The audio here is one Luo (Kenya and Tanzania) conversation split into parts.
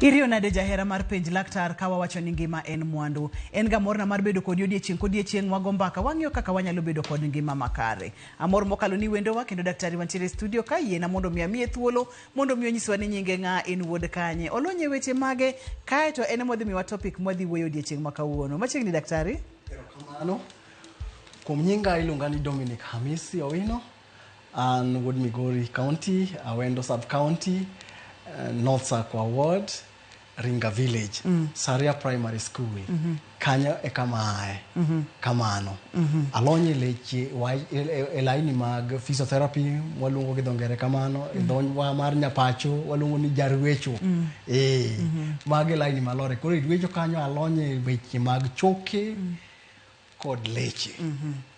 Iriyo nade jahera mar penj laktar ka wawacho ni ngima en mwandu. En ga morna mar bedo kodi odiechieng' kodiechieng' wago mbaka wang'iyo kaka wanyalo bedo kod ngima makare. Amor mokalo ni wendowa kendo daktari wantiere e studio ka yiena mondo mi amiye thuolo mondo mi onyiswa ni nyinge ng'a en wuod kanye. Olony e weche mage kaeto en ema odhi miwa topic mwadhi wuoyo odiechieng' ma kawuono. Machiegni daktari. Erokamano. Kuom nyinga iluonga ni Dominic Hamisi Owino. An wuod Migori County, Awendo Sub County, North Sakwa Ward, Ringa Village, Saria Primary School. Kanyo e kama ae. Kamano. Alony e leche wa, e laini mag physiotherapy waluongo gi dho ngere kamano, e dhowa mar nyapacho waluongo ni jarwecho. Eh, mago e laini malore. Koro e rwecho kanyo alony e weche mag choke kod leche.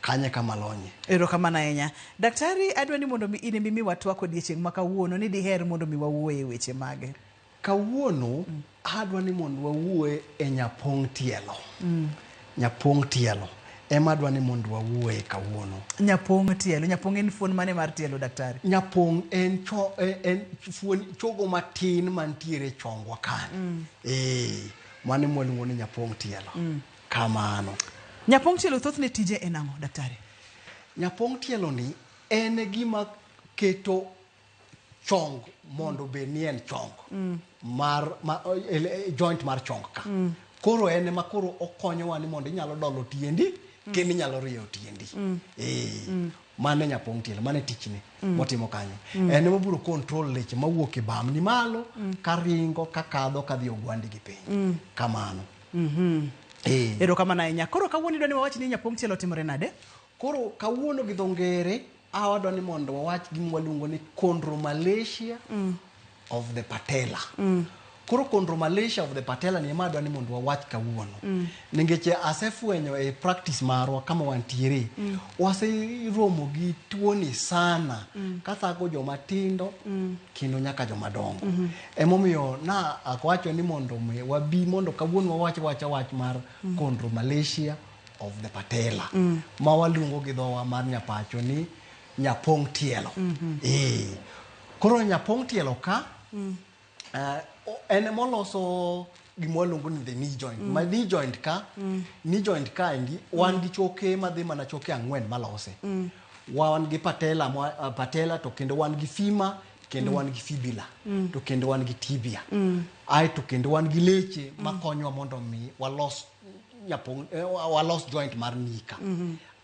Kanyo e kama alonye. Erokamano ahinya. Daktari, adwa ni mondo mi in ema imiwa twak odiechieng' ma kawuono ni diher mondo mi wawuoye e weche mage? Kawuono adwa ni mondo wawuoye e nyapong' tielo. Nyapong' tielo ema adwa ni mondo wawuoye kawuono. Nyapong' tielo. Nyapong' en fuon mane mar tielo daktari? Nyapong' en cho, en fuon chogo matin mantiere e chongwa kanyo. Eh, mano ema waluongo ni nyapong' tielo. Kamano. Nyapong' tielo thothne tije en ang'o daktari? Nyapong' tielo ni en e gima keto chong mondo obed ni en chong mar ma, e, e, joint mar chong ka. Koro en ema koro okonyowa ni mondo inyalo dolo tiendi kendo inyalo rieyo tiendi. Eh, mano e nyapong' tielo, mano e tichne motimo kanyo. En ema obiro control leche mawuok e bamni malo karingo kakadho kadhi ogwandi gi piny. Kamano. Eh. Erokamano ahinya. Koro kawuono idwa ni wawach ni nyapong' tielo timore nade? Koro kawuono gi dho ngere awadwa ni mondo wawach gima waluongo ni chondromalacia of the patella. Koro chondromalacia of the patella ni ema adwa ni mondo wawach kawuono. Nikech asefwenyo e practice marwa kama wantiere, waseromo gi tuoni sana kathago joma tindo kendo nyaka joma dongo. Emomiyo na awacho ni mondo mi wabi mondo kawuono wawach wacha wach mar chondromalacia of the patella ma waluongo gi dhowa mar nyapacho ni nyapong' tielo. Eh. Koro nyapong' tielo ka en emoloso gima waluongo ni the knee joint. Ma knee joint ka, knee joint ka endi wan gi choke madhi mana choke ang'wen malose. Wan gi patella, patella to kendo wan gi femur kendo wan gi fibula to kendo wan gi tibia. Aeto kendo wan gi leche makonyowa mondo mi walos nyapong' walos joint mar knee ka.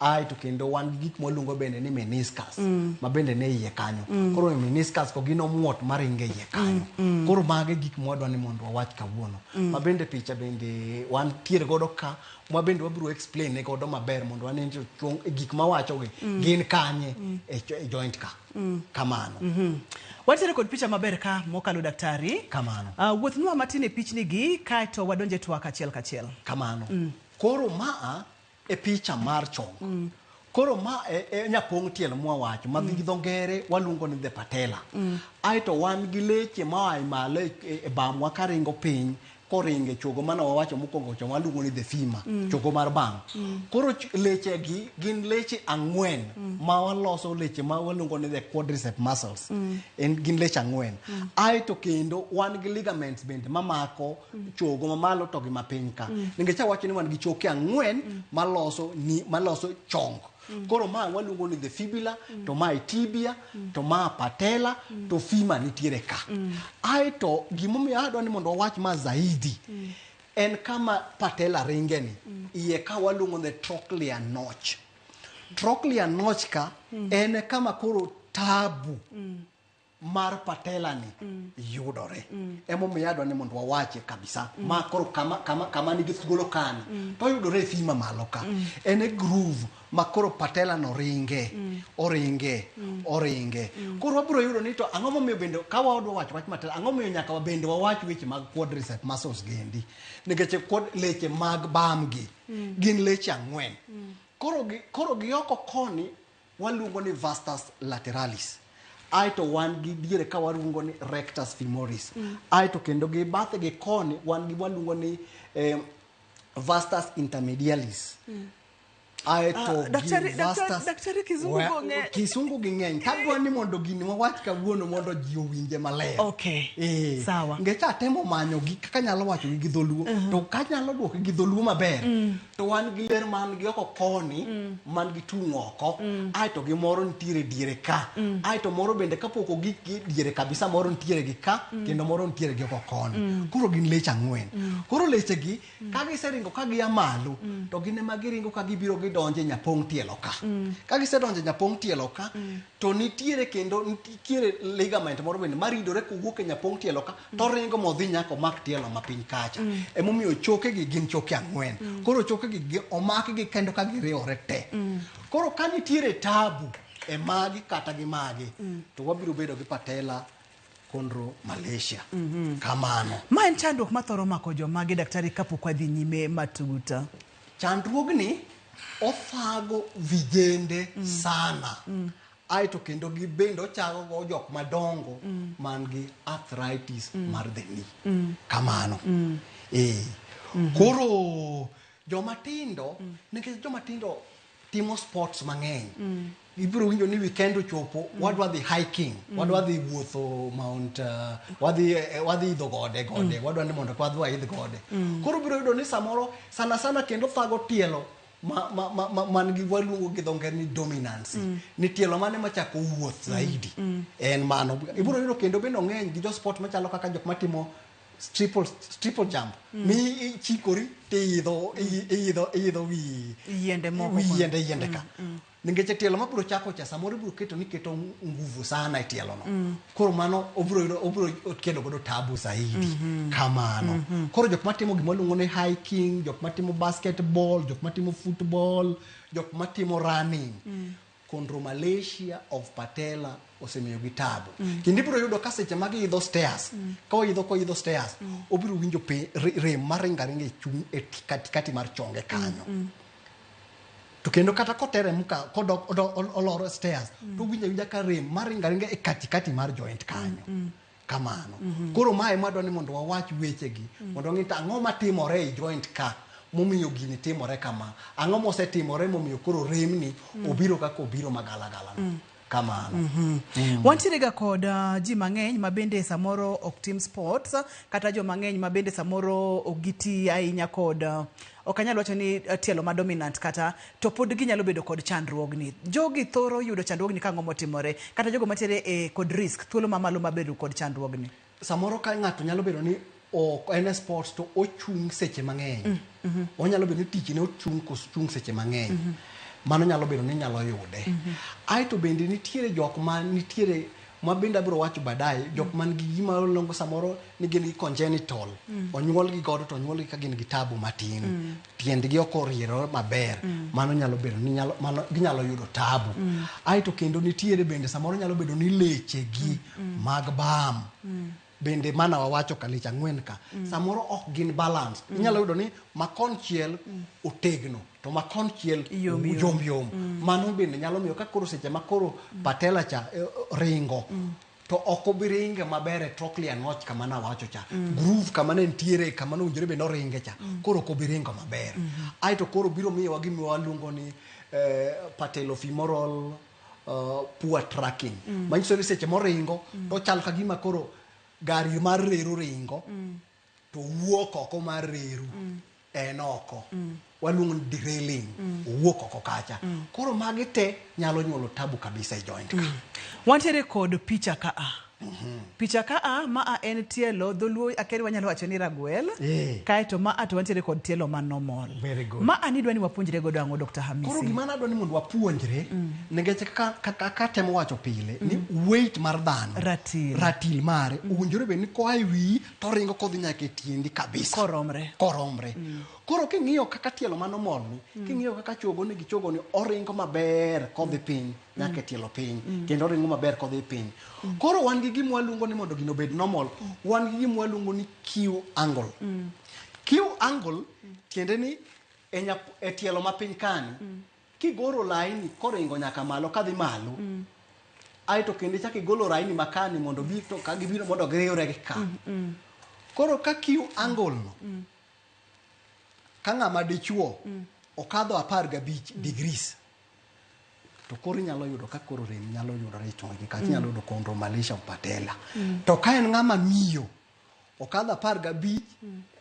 Aeto kendo wan gi gik mwaluongo bende ni meniscus ma bende ne iye kanyo. Koro meniscus ko gin omuot maringo e iye kanyo. Koro mago e gik mwadwa ni mondo wawach kawuono. Ma bende picha bende wantiere godo ka ma bende wabiro explain ne godo maber mondo wane ni to gik mawacho gi gin kanye e joint ka. Kamano. Wantiere kod picha maber ka mokalo daktari. Kamano. Wuothnwa matin e pichni gi kaeto wadonje twak achiel kachiel. Kamano. Koro maa e picha mar chong. Koro ma e nyapong' tielo mwawacho ma gi dho ngere waluongo ni the patella. Aeto wan gi leche moa malo e bamwa karingo piny koringo e chogo mane wawacho mokwongo cha waluongo ni the femur, chogo mar bam. Koro leche gi gin leche ang'wen ma waloso leche ma waluongo ni the quadricep muscles. En gin leche ang'wen. Aeto kendo wan gi ligaments bende mamako chogo mamalo to gi mapiny ka. Nikech awacho ni wan gi choke ang'wen maloso ni maloso chong. Koro ma waluongo ni the fibula, to ma e tibia, to ma patella, to femur nitiere ka. Aeto gimomiyo adwa ni mondo wawach ma zaidi en kama patella ringe ni. Iye ka waluongo ni trochlear notch. Trochlear notch ka en kama koro tabu mar patella ni yudore. Emomiyo adwa ni mondo wawache kabisa. Ma koro kama nigi thuolo kani to oyudore e femur malo ka. En e groove ma koro patella no ringe, oringe, oringe. Koro wabiro yudo ni to ang'o momiyo bende ka wadwa wacho wach patella, ang'o momiyo nyaka bende wawach weche mag quadricep muscles gendi. Nikech leche mag bam gi gin leche ang'wen. Koro gi oko koni waluongo ni vastus lateralis. Aeto wan gi diere ka waluongo ni rectus femoris. Aeto kendo gi bathe gi koni wan gi waluongo ni vastus intermedialis. Aeto Ah, daktari- gi daktari- daktari kizungu go ng'eny. Kisungu gi ng'eny. Kadwa ni mondo gini wawach kawuono mondo ji owinje maler. Okay. Sawa. Nikech atemo manyo gi kaka anyalo wacho gi dholuo. To kanyalo duoke gi dholuo maber. To wan gi ler man gi oko koni, man gi tung' oko. Aeto gi moro nitiere diere ka. Aeto moro bende kapok ogik gi diere kabisa moro nitiere gi ka, kendo moro nitiere gi oko koni. Koro gin leche ang'wen. Koro leche gi, ka giseringo ka gia malo, to gin ema giringo ka gibiro gidonjo e nyapong' tielo ka. Ka gisedonjo e nyapong' tielo ka, to nitiere kendo nitiere ligament moro bende maridore kowuok e nyapong' tielo ka, to ringo modhi nyaka omak tielo mapiny kacha. Emomiyo choke gi gin choke ang'wen. Koro choke gi omak gi kendo ka giriwore te. Koro ka nitiere tabu e magi kata gi magi, to wabiro bedo gi patella chondromalacia. Kamano. Ma en chandruok mathoro mako jomage daktari kapok wadhi nyime matut? Chandruogni othago vijende sana. Aeto kendo gi bende ochago go jok madongo man gi arthritis mar the knee. Kamano. Koro joma tindo, nikech joma tindo timo sports mang'eny. Ibiro winjo ni weekend ochopo, wadwa dhi hiking, wadwa dhi wuotho mount, wadhi idho gode, wadwa ni mondo wadhi waidh gode. Koro ibiro yudo ni samoro sana sana kendo thago tielo ma man gi waluongo gi dho ngere ni dominance. Ni tielo mane machako wuoth zaidi. En mano. Ibiro yudo kendo bende ong'eny gi jo sport machalo kaka jok matimo triple jump. Mi ichikori tiidho, iidho wi yiende moko wi yiende ka. Nikech tielo mabiro chako cha samoro ibiro keto ni keto nguvu sana e tielo no. Koro mano obiro kelo godo tabu zaidi. Kamano. Koro jok matimo gima iluongo ni hiking, jok matimo basketball, jok matimo football, jok matimo running. Chondromalacia of patella osemiyo gi tabu. Kendo ibiro yudo ka seche ma giidho stairs, ka oidho koidho stairs, obiro winjo rem maringo aringa e chuny e katikati mar chonge kanyo. To kendo kata koterem ka kodok oloro stairs, to owinjo awinja ka rem maringo aringa e katikati mar joint kanyo. Kamano. Koro mae ema adwa ni mondo wawach wechegi, mondo wang'e to ang'o matimore e joint ka momiyo gini timore kama, ang'o mosetimore momiyo koro remni obiro kaka obiro magalagala no. Kamano. Wantiere ga kod ji mang'eny ma bende samoro ok tim sports, kata jo mang'eny ma bende samoro ok giti ahinya kod, ok anyal wacho ni tielo ma dominant kata, to pod ginyalo bedo kod chandruogni. Jogi thoro yudo chandruogni ka ang'o motimore, kata jogo mantiere e kod risk, thuolo mamalo ma bedo kod chandruogni. Samoro ka ng'ato nyalo bedo ni ok en e sports to ochung' seche mang'eny. Onyalo bedo ni tichne ochung' koso chung' seche mang'eny. Mano nyalo bedo ni nyalo yude. Aeto bende nitiere jok ma nitiere ma bende abiro wacho baadaye, jok man gi gima iluongo samoro ni gin gi congenital. Onyuolgi godo to onyuolgi ka gin gi tabu matin. Tiendgi ok oriere maber. Mano nyalo bedo ni nyalo, mano ginyalo yudo tabu. Aeto kendo nitiere bende samoro nyalo bedo ni lechegi mag bam. Bende mana wawacho ka leche ang'wen ka, samoro ok gin balance. Inyalo yudo ni makonchiel otegno to makonchiel Yom yom. yom yom. Mano bende nyalo miyo ka koro seche ma koro patella cha ringo, to ok obi ringe maber e trochlear notch kama nawacho cha. Groove kama ne nitiere, kama nowinjore bende oringe cha. Koro ok obi ringo maber. Aeto koro biro miyowa gima waluongo ni patellofemoral poor tracking. Manyiso ni seche moringo, to chal ka gima koro gari mar reru ringo, to wuok oko mar reru, en oko. Waluongo ni derailing, owuok oko kacha. Koro magi te nyalo nyuolo tabu kabisa e joint ka. Wantiere kod picha ka a. Picha ka a, ma a en tielo, dholuo akeri wanyalo wacho ni ragwel. Kaeto ma a to wantiere kod tielo ma normal. Very good. Ma a nidwa ni wapuonjre godo ang'o, Dr. Hamisi? Koro gima nadwa ni mondo wapuonjre, nikech kaka temo wacho pile, ni weight mar dhano, Ratil. ratil mare, owinjore bed ni koa e wiyi to ringo kodhi nyaka e tiendi kabisa. Koromre. Koromre. Koro king'iyo kaka tielo mano molni, king'iyo kaka chogoni gi chogoni oringo maber kodhi piny nyaka e tielo piny, kendo oringo maber kodhi piny. Koro wan gi gima waluongo ni mondo gino obed normal, wan gi gima waluongo ni Q angle. Q angle tiende ni e tielo mapiny kani, kigoro laini koringo nyaka malo kadhi malo, aeto kendo ichako igolo laini makani mondo bi to ka gibiro mondo giriwre gi ka. Koro ka Q angle no, ka ng'ama dichuo okadho 15 degrees to koro inyalo yudo ka koro rem nyalo yudore e chongi kacha, inyalo yudo chondromalacia of patella. To ka en ng'ama miyo, okadho 15,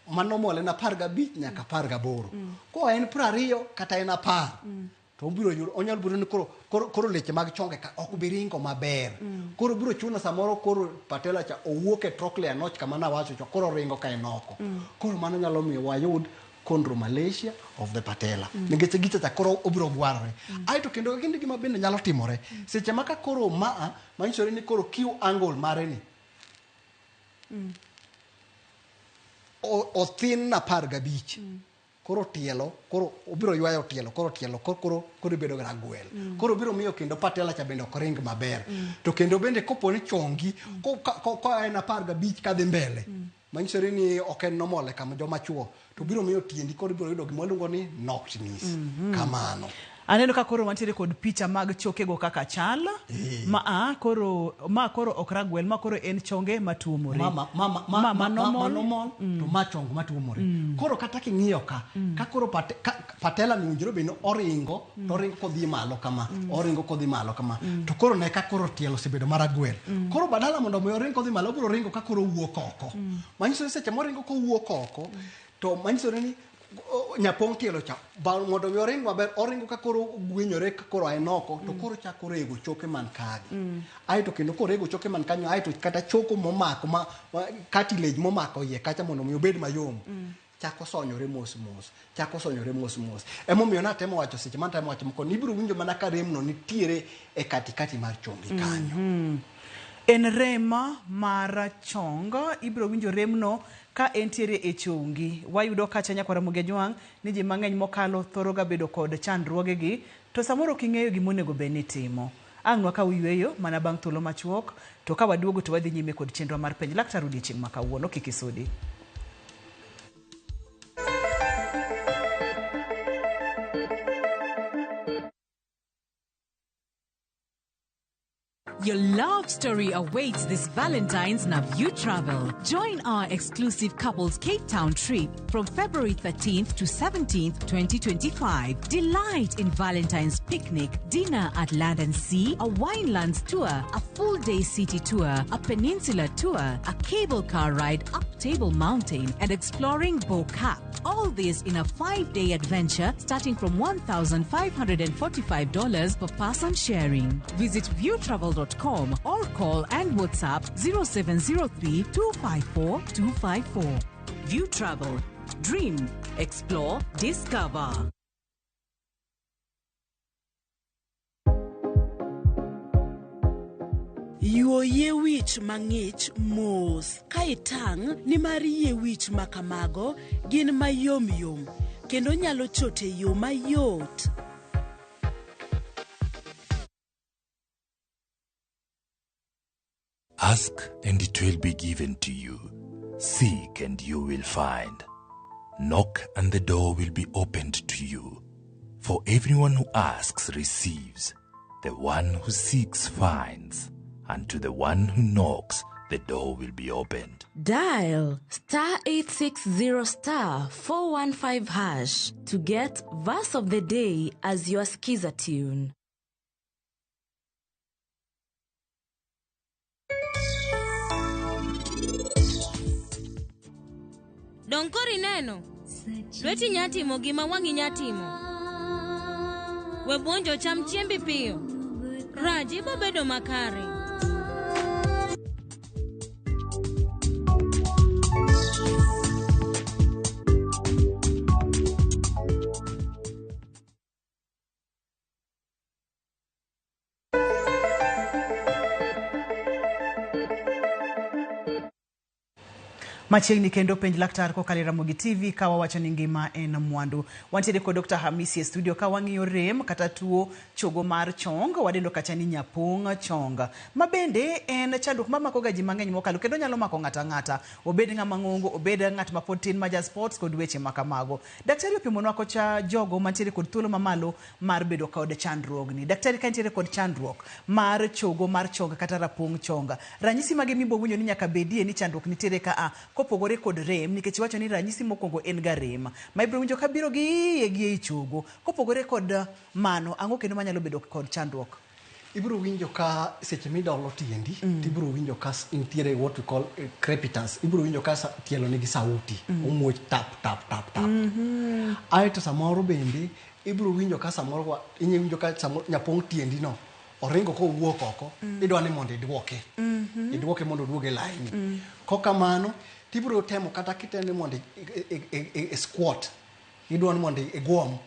manormal en 15 nyaka 18. Koa en 20 kata en 10, to obiro yudo, onyalo bedo ni koro leche mag chonge ka ok bi ringo maber. Koro biro chuno samoro koro patella cha owuok e trochlear notch kama nawacho cha, koro ringo ka en oko. Koro mano nyalo miyo wayud chondromalacia of the patella, nikech gicha cha koro obiro gwarore. Aeto kendo kendo gima bende nyalo timore seche ma ka koro maa manyisore ni koro Q angle mare ni othin 15, koro tielo koro obiro ywayo tielo, koro tielo koro ibedo gi ragwel. Koro biro miyo kendo patella cha bende ok ring maber. To kendo bende kopo ni chongi ko en 15 kadhi mbele, manyisore ni ok en normal e kama joma chuo, to biro miyo tiendi koro ibiro yudo gima waluongo ni knocked knees. Kamano. Aneno ka koro wantiere kod picha mag chokego kaka chal. Ma koro ok ragwel, ma koro en chonge matuomore. Ma, Ma ma normal. Normal to ma chong matuomore. Koro kata king'iyo ka koro patella ni owinjore bed ni oringo, to oringo kodhi malo kama, oringo kodhi malo kama. To koro ne ka koro tielo osebedo maragwel. Koro badala mondo mi oring kodhi malo, obiro ringo ka koro owuok oko. Manyiso ni seche moringo kowuok oko, to manyiso ni nyapong' tielo cha mondo mi oring maber, oringo ka koro ogwenyore ka koro en oko, to koro chako rego choke man kagi. Aeto kendo korego choke man kanyo, aeto kata choko momako ma cartilage momako iye kacha mondo mi obed mayom, chako sonyore mos mos, chako sonyore mos mos. Emomiyo natemo wacho seche manatemo wacho moko ni ibiro winjo mana ka remno nitiere e katikati mar chongi kanyo. En rem mar chong, ibiro winjo remno ka entiere e chongi. Wayudo kacha nyakwar Ramogi Ajwang' ni ji mang'eny mokalo thoro ga bedo kod chandruogegi, to samoro ok ing'eyo gima onego bed ni itimo. Ang' wakaw yueyo mana bang' thuolo machuok, to ka waduogo to wadhi nyime kod chenro mar penj laktar odiechieng' ma kawuono. Kik isudi. Your love story awaits this Valentine's Naview Travel. Join our exclusive couples Cape Town trip from February 13th to 17th, 2025. Delight in Valentine's picnic, dinner at Land and Sea, a winelands tour, a full day city tour, a peninsula tour, a cable car ride up Table Mountain, and exploring Bo-Kaap. All this in a 5-day adventure starting from $1,545 per person sharing. Visit viewtravel.com or call and WhatsApp 0703 254 254. View Travel. Dream, explore, discover. Yuo yie wich mang'ich mos ka itang' nimar yie wich ma kamago gin mayom yom kendo nyalo chot e yo mayot. Ask and it will be given to you. Seek and you will find. Knock and the door will be opened to you. For everyone who asks receives. The one who seeks finds. And to the one who knocks, the door will be opened. Dial star 860 star 415 hash to get Verse of the Day as your skiza tune. Dong koro ineno? Lweti nya timo gima wang'i nya timo. We buonjo, cham chiembi piyo. Raj, ibo bedo makare. Machiegni kendo penj laktar kokalo e Ramogi TV ka wawacho ni ngima en mwandu. Wantiere kod Dr. Hamisi e studio ka wang'iyo rem kata tuo chogo mar chong, wadendo kacha ni nyapong' chong. Ma bende en chandruok mamako ga ji mang'eny mokalo kendo nyalo mako ng'ato ang'ata. Obed ng'ama ng'ongo, obed ng'at ma pod tin ma ja sports kod weche ma kamago. Daktari opimonwa kocha jogo mantiere kod thuolo mamalo mar bedo kod chandruogni. Daktari, ka nitiere kod chandruok mar chogo mar chong kata rapong' chong, ranyisi mage mibo winjo ni nyaka bedie ni chandruok nitiere ka a Kopogore kod rem, nikech iwacho ni ranyisi mokwongo en ga rem ma ibiro winjo ka biro gi iye gi ei chogo. Kopogore kod mano, ang'o kendo manyalo bedo kod chandruok? Ibiro winjo ka seche midolo tiendi tibiro winjo ka nitiere what we call crepitance. Ibiro winjo ka tielo nigi sauti, omuoch tap tap tap tap. Aeto samoro bende ibiro winjo ka samoro inyalo winjo ka samoro nyapong' tiendi no oringo kowuok oko, idwa ni mondo idwoke, idwoke mondo oduog e laini. Kokamano tibiro temo kata kitemo mondo i squat, idwa ni mondo igwom,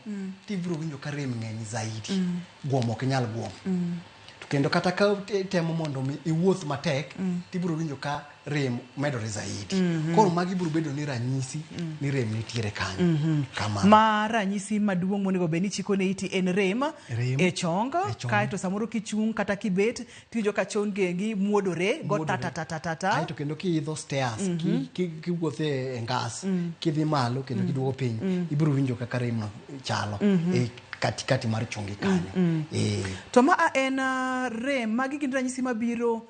tibiro winjo ka rem ng'eny zaidi, gwom ok inyal gwom. To kendo kata ka itemo mondo mi iwuoth matek, tibiro winjo ka rem medore zaidi. Koro magi biro bedo ni ranyisi ni rem nitiere kanyo. Kamano. Ma ranyisi maduong' monego bed ni chiko ne iti en rem, Rem e chong, e chong. Kaeto samoro kichung' kata kibet tiwinjo ka chongengi muodore go ta ta ta ta ta ta. Aeto kendo kiidho stairs, kiwuotho e ngas kidhi malo kendo kiduogo piny, ibiro winjo kaka rem no chalo e katikati mar chongi kanyo. To ma a en rem, magi gin ranyisi mabiro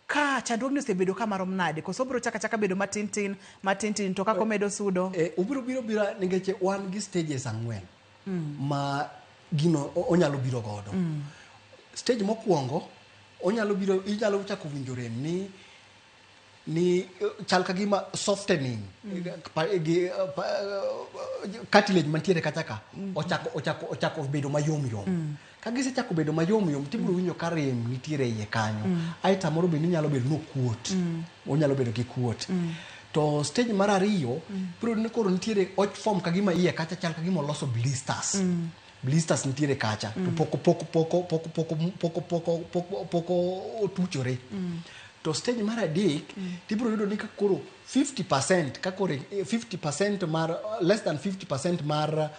ka chandruogni osebedo ka marom nade, koso obiro chaka chaka bedo matin tin matin tin to kaka omedo sudo? Obiro biro bira nikech wan gi stages ang'wen ma gino onyalo biro godo. Stage mokwongo onyalo biro, inyalo chako winjo rem ni chal ka gima softening gi cartilage mantiere kacha ka ochako bedo mayom yom. Ka gisechako bedo mayom yom, tibiro winjo ka rem nitiere iye kanyo. Aeto samoro bende inyalo bedo nokuot, onyalo bedo gi kuot. To stage mar ariyo biro ni koro nitiere och form ka gima iye kacha chal ka gima oloso blisters. Blisters nitiere kacha to pok otuchore. To stage mar adek tibiro yudo ni ka koro 50% ka koro 50% mar less than 50% mar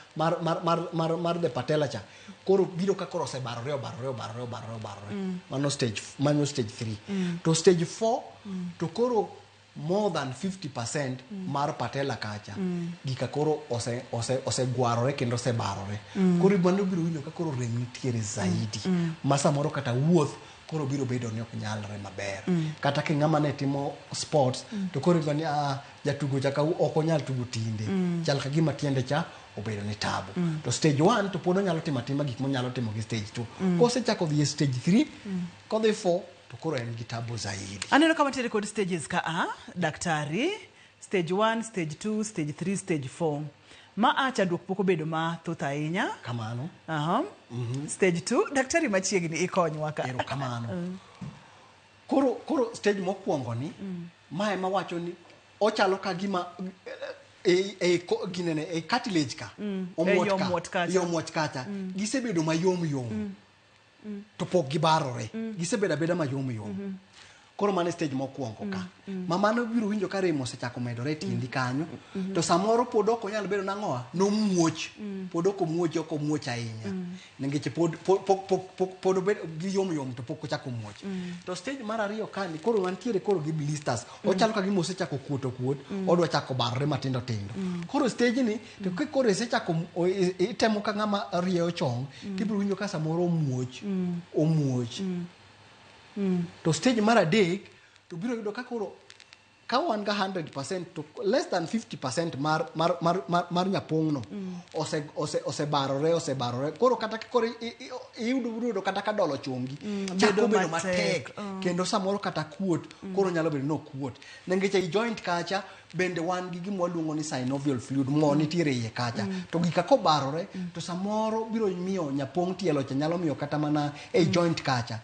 the patella cha koro biro ka koro osebarore, obarore, obarore, obarore, obarore. Mano stage 3. To stage 4 to koro more than 50% mar patella kacha gika koro osegwarore kendo osebarore. Koro mano biro winjo ka koro rem nitiere zaidi ma samoro kata wuoth koro biro bedo ni ok nyalre maber. Kata ki ng'ama ne timo sports to koro iwacho ni jatugo cha ka ok onyal tugo tinde, chal ka gima tiende cha obedo ni tabu. To stage 1 to pod onyalo timo atima gik monyalo timo gi stage 2. Kosechako dhi e stage 3 kodhi 4 to koro en gi tabu zaidi. Aneno ka wantiere kod stages ka a daktari, stage 1, stage 2, stage 3, stage 4. Ma a chandruok pok obedo mathoth ahinya. Kamano. Aha. Stage 2, daktari machiegni ikonywa ka. Erokamano. Koro stage mokwongo ni ma ema wacho ni ochalo ka gima e ginene e cartilage ka omuoch Ei ka omuoch kacha. Ei omuoch kacha gisebedo mayom yom to pok gibarore, gisebedo abeda mayom yom. Koro mano e stage mokwongo ka ma mano biro winjo ka rem osechako medore e tiendi kanyo. To samoro pod ok onyal bedo nang'oa nomuoch, pod ok omuoch, ok omuoch ahinya nikech pod obedo gi yom yom to pok ochako muoch. To stage mar ariyo kani koro wantiere koro gi blisters, ochalo ka gima osechako kuot okuot, odwa chako barore matindo tindo. Koro stage ni to ka koro isechako itemo ka ng'ama rieyo chong, tibiro winjo ka samoro omuoch, omuoch. To stage mar adek to biro yudo ka koro ka wan ga 100% to less than 50% mar nyapong'no osebarore, osebarore. Koro kata ka koro iyudo yudo kata ka dolo chongi chako bedo bedo matek. Matek kendo samoro kata kuot koro nyalo bedo ni okuot nikech ei joint kacha bende wan gi gima waluongo ni synovial fluid, mo nitiere iye kacha. To gika kobarore to samoro biro miyo nyapong' tielo cha nyalo miyo kata mana ei joint kacha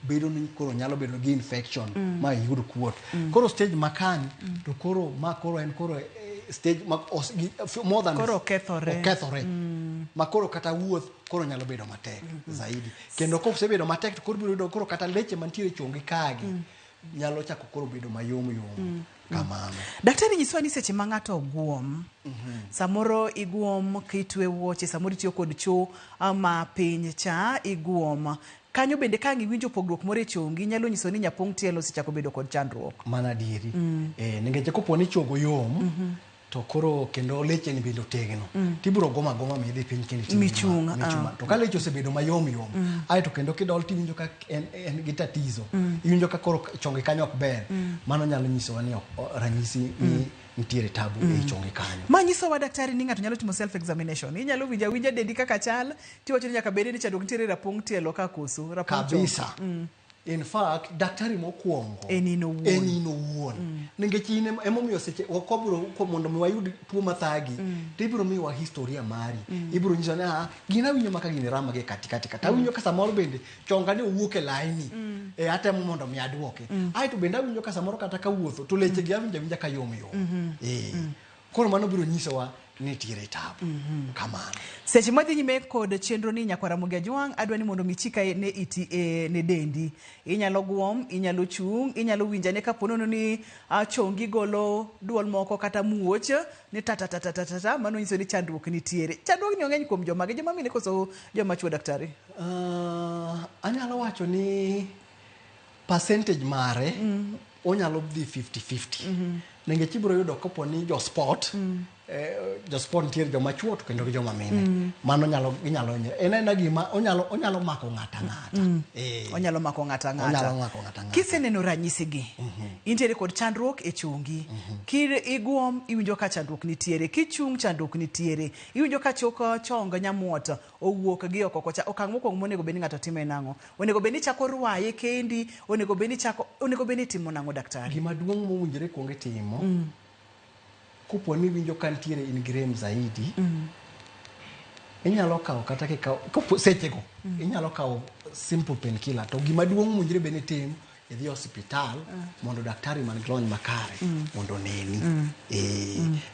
bedo ni koro nyalo bedo gi infection ma iyud kuot. Koro stage makani to koro ma koro en koro stage ma more than Koro okethore. Okethore ma koro kata wuoth koro nyalo bedo matek zaidi. Kendo kosebedo matek to koro biro yudo koro kata leche mantiere e chongi kagi nyalo chako koro bedo mayom yom kamano. Daktari, nyiswa ni seche ma ng'ato guom, samoro iguom kitwe wuoche, samoro itiyo kod cho ma piny cha iguom. Kanyo bende ka ang' iwinjo pogruok moro e chongi, nyalo nyiso ni nyapong' tielo osechako bedo kod chandruok. Mana adieri, nikech kopo ni chogo yom. To koro kendo leche ni bende otegno. Tibiro goma agoma midhi piny kendo iting' Michung', michung'. To ka leche osebedo mayom yom, aeto kendo kidol tiwinjo ka en gi tatizo. Iwinjo ka koro chonge kanyo ok ber. Mano nyalo nyisowa ni ranyisi ni nitiere tabu e chonge kanyo. Ma nyisowa daktari ni ng'ato nyalo timo self examination. Inyalo winjo awinja dendi kaka chal, tiwacho ni nyaka bed ni chandruok nitiere e rapong tielo ka koso, rapong chong. Kabisa. In fact, daktari mokwongo En in owuon. En in owuon. Nikech in emomiyo seche wakobro mondo mi wayud tuo mathagi, to ibiro miyowa historia mari. Ibiro nyiso ni ah, gina awinjo maka gini rama gi katikati kata awinjo ka samoro bende chonga ni owuok e laini. E atemo mondo mi aduoke. Aeto bende awinjo ka samoro kata kawuotho to leche gi awinjo awinja ka yom yom. Koro mano biro nyisowa ni nitiere tabu. Kamano. Seche madhi nyime kod chenro ni nyakwar Ramogi Ajwang', adwa ni mondo michika ne iti ne dendi. Inyalo guom, inyalo chung', inyalo winjane kapo nono ni chongi golo duol moko kata muoch ni ta ta ta ta ta ta ta, mano nyiso ni chandruok nitiere. Chandruok ni ong'eny kuom jomage, joma mine koso joma chuo daktari? Anyalo wacho ni percentage mare onyalo dhi 50-50. Nikech ibiro yudo kopo ni jo sport, jo sport nitiere joma chuo to kendo gi joma mine. Mano nyalo inyalo en aena gima onyalo mako ng'ata ng'ata. Onyalo mako ng'ata ng'ata. Onyalo mako ng'ata ng'ata. Kiseneno ranyisi gi, intiere kod chandruok e chongi. Ki iguom iwinjo ka chandruok nitiere, kichung' chandruok nitiere, iwinjo ka chok chong nyamuot owuok gi oko kocha. Okang' mokwongo monego bed ni ng'ato timo en ang'o? Onego bed ni ichako rwaye kendi, onego bed ni ichako, onego bed ni itimo nang'o daktari? Gima duong' mowinjore kuong itimo, kopo ni iwinjo ka nitiere in gi rem zaidi, inyalo kawo kata kikawo, kopo sechego, inyalo kawo simple painkiller. To gima duong' mowinjore bed ni itim, idhi e osiptal mondo daktari man gi lony makare mondo oneni.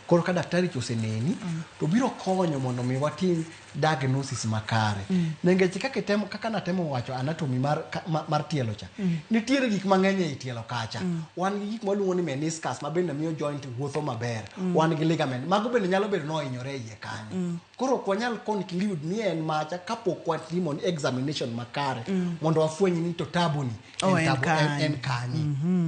Koro ka daktari cha oseneni, to biro konyo mondo mi watim diagnosis makare. Nikech kaka itemo, kaka natemo wacho anatomy mar tielo cha, nitiere gik mang'eny ei tielo kacha. Wan gi gik mwaluongo ni meniscus ma bende miyo joint wuotho maber. Wan gi ligament. Mago bende nyalo bedo ni ohinyore e iye kanyo. Koro ok wanyal conclude ni en macha kapok watimo ni examination makare mondo wafweny ni to tabu ni Oh, en en tabu, en kanye.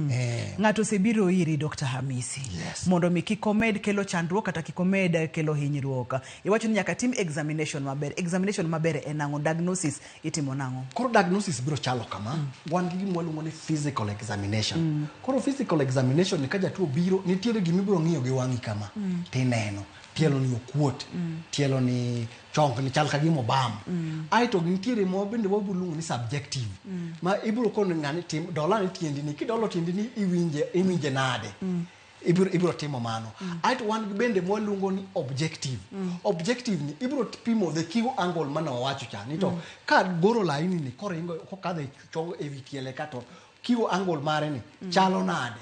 kanye. Ng'ato osebiro iri Dr. Hamisi. Yes. Mondo mi kik omed kelo chandruok kata kik omed kelo hinyruok. Iwacho ni nyaka tim examination maber. Examination maber en ang'o? Diagnosis itimo nang'o? Koro diagnosis biro chalo kama. Wan gi gima waluongo ni physical examination. Koro physical examination ni ka jatuo biro, nitiere gima ibiro ng'iyo gi wang'i kama. Tineno. Tielo ni okuot. Tielo ni chong ni chal ka gima obam. Aeto nitiere mo bende wabiro luongo ni subjective. Ma ibiro kono ng'ani tim, dola ni tiendi ni, kidolo tiendi ni iwinje nade. Ibiro timo mano. Aeto wan bende mwaluongo ni objective. Objective ni ibiro pimo the Q angle mane wawacho cha. Ni to ka goro laini ni koringo kokadho e chong e wi tiele ka to Q angle mare ni chalo nade.